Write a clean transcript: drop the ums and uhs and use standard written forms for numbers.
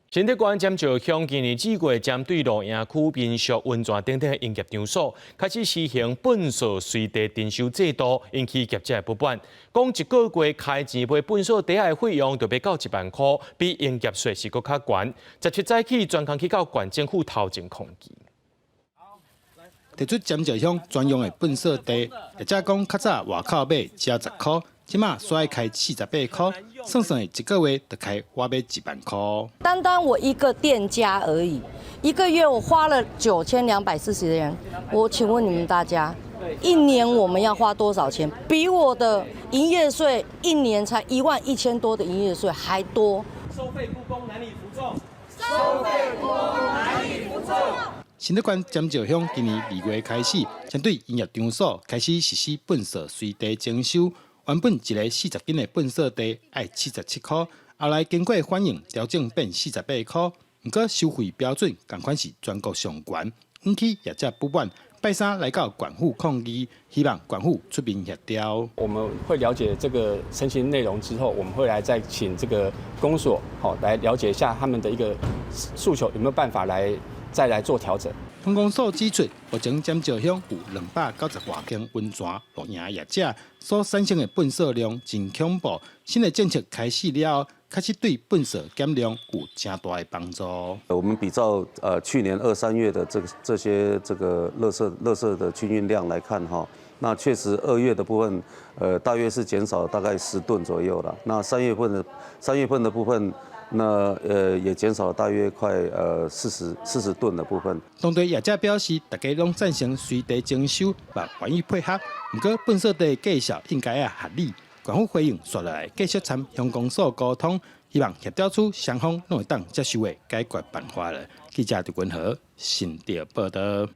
新竹縣尖石鄉今年4月針對露營區、民宿、溫泉等等的營業場所，開始實行糞掃隨地徵收制度，引起業者的不滿。講一個月開錢買糞掃袋的費用就欲到1萬箍，比營業稅是閣較懸。17早起專工去到縣政府頭前抗議。提出尖石鄉專用的糞掃袋，業者講較早外口買只要10箍，這馬煞愛開48箍，算算一個月就開倚欲1萬箍。單單我一個店家而已，一個月我花了9240元。我請問你們大家，一年我們要花多少錢？比我的營業稅一年才1萬1千多的營業稅還多。收費不公，難以服眾。收費不公，難以服眾。新竹縣尖石鄉今年2月開始，針對營業場所開始實施糞掃隨地徵收。原本一个40斤的糞掃袋愛77箍，後來經過反應調整變48箍。毋過收費標準仝款是全國上懸，引起業者不滿。拜三來到縣府抗議，希望縣府出面協調。我們會了解這個申請內容之後，我們會來再請這個公所，好來了解一下他們的一個訴求，有沒有辦法來再來做調整。鄉公所指出，目前尖石鄉有290外間溫泉露營業者所產生的糞掃量真恐怖。新的政策開始了後，確實對糞掃減量有誠大的幫助。我們比照去年二三月的這些這個垃圾的清運量來看哈，那確實2月的部分，大約是減少大概10噸左右了。那三月份的部分，那也減少了大約快40噸的部分。當地業者表示，大家攏贊成隨地徵收，嘛願意配合。毋過糞掃袋價數應該愛合理。縣府回應，紲落來繼續參鄉公所溝通，希望協調出雙方攏會當接受的解決辦法了。記者陳君和新竹報導。